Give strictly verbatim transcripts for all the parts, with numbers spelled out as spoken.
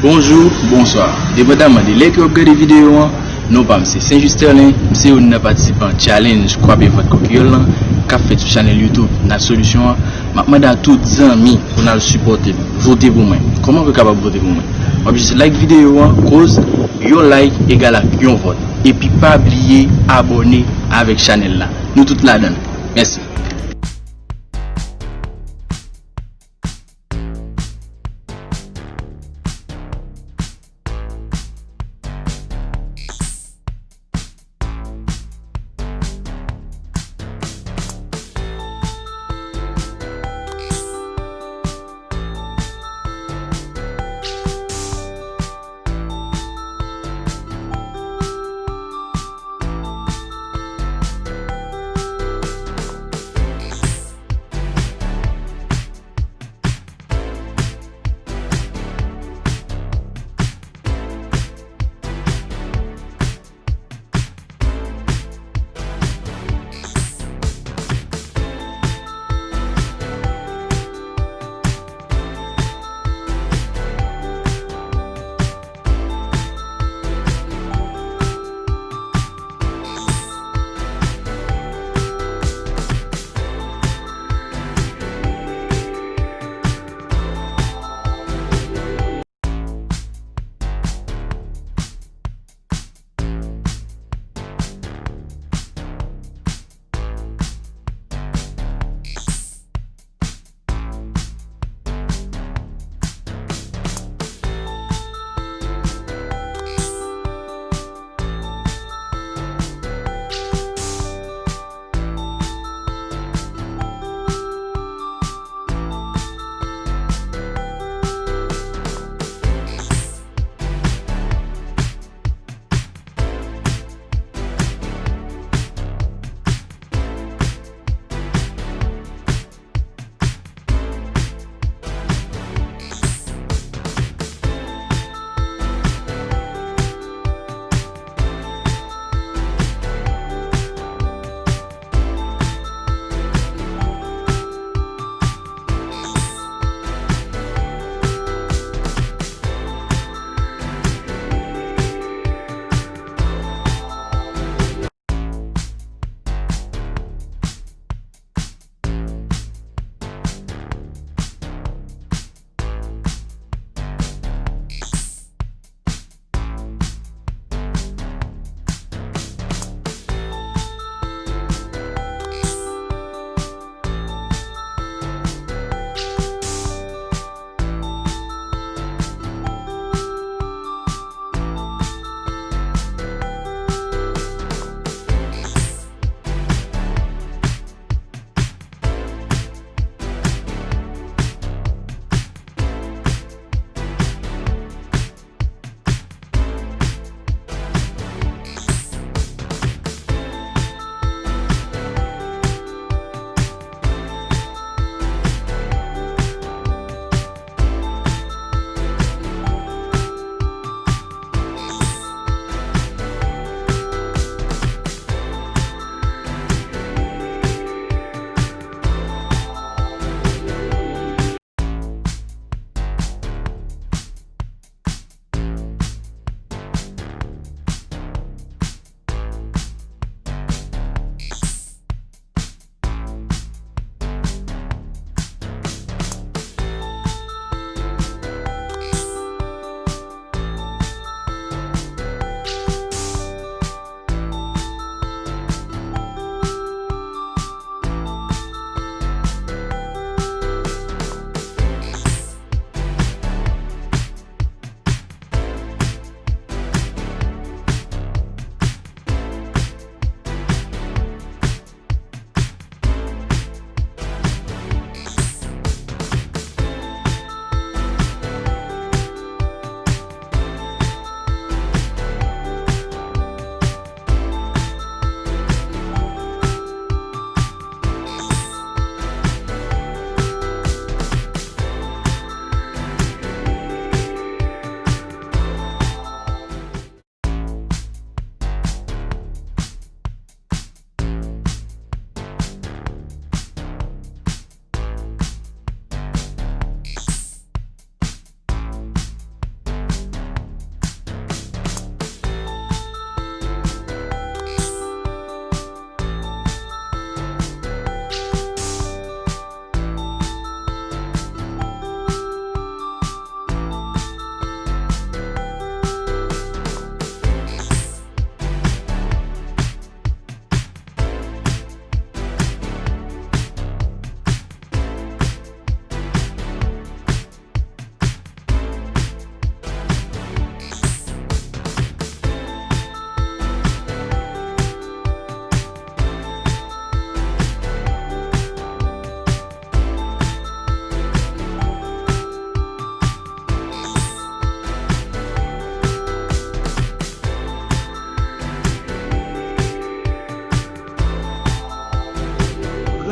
Bonjou, bonswa. Depandaman de lè ke w ap gade videyo an, non pa m se Saint Just Sterling, m se youn nan patisipan challenge kwape vant kòkiyòl lan k ap fèt sou chanèl YouTube Nat Solution an. M ap mande a tout zanmi pou n al sipòte m, vote pou mwen. Kòman w kapab vote pou mwen? W ap jis like videyo an, koz yon like egal ak yon vòt. Epi pa bliye abòne avèk chanèl la. Nou tout ladan l. Mèsi.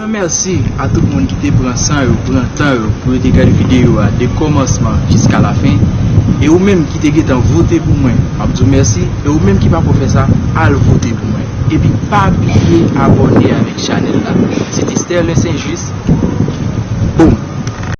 Mèsi a tout moun ki te pran san yo, pran tan yo pou yo te gade videyo a de kòmansman jiska lafen. E ou menm ki te gentan vote pou mwen, m ap di w mèsi. E ou menm ki pako fè sa, al vote pou mwen. Epi pa bliye abòne avèk chanèl la. Se te Sterlin Saint Juste. Boom!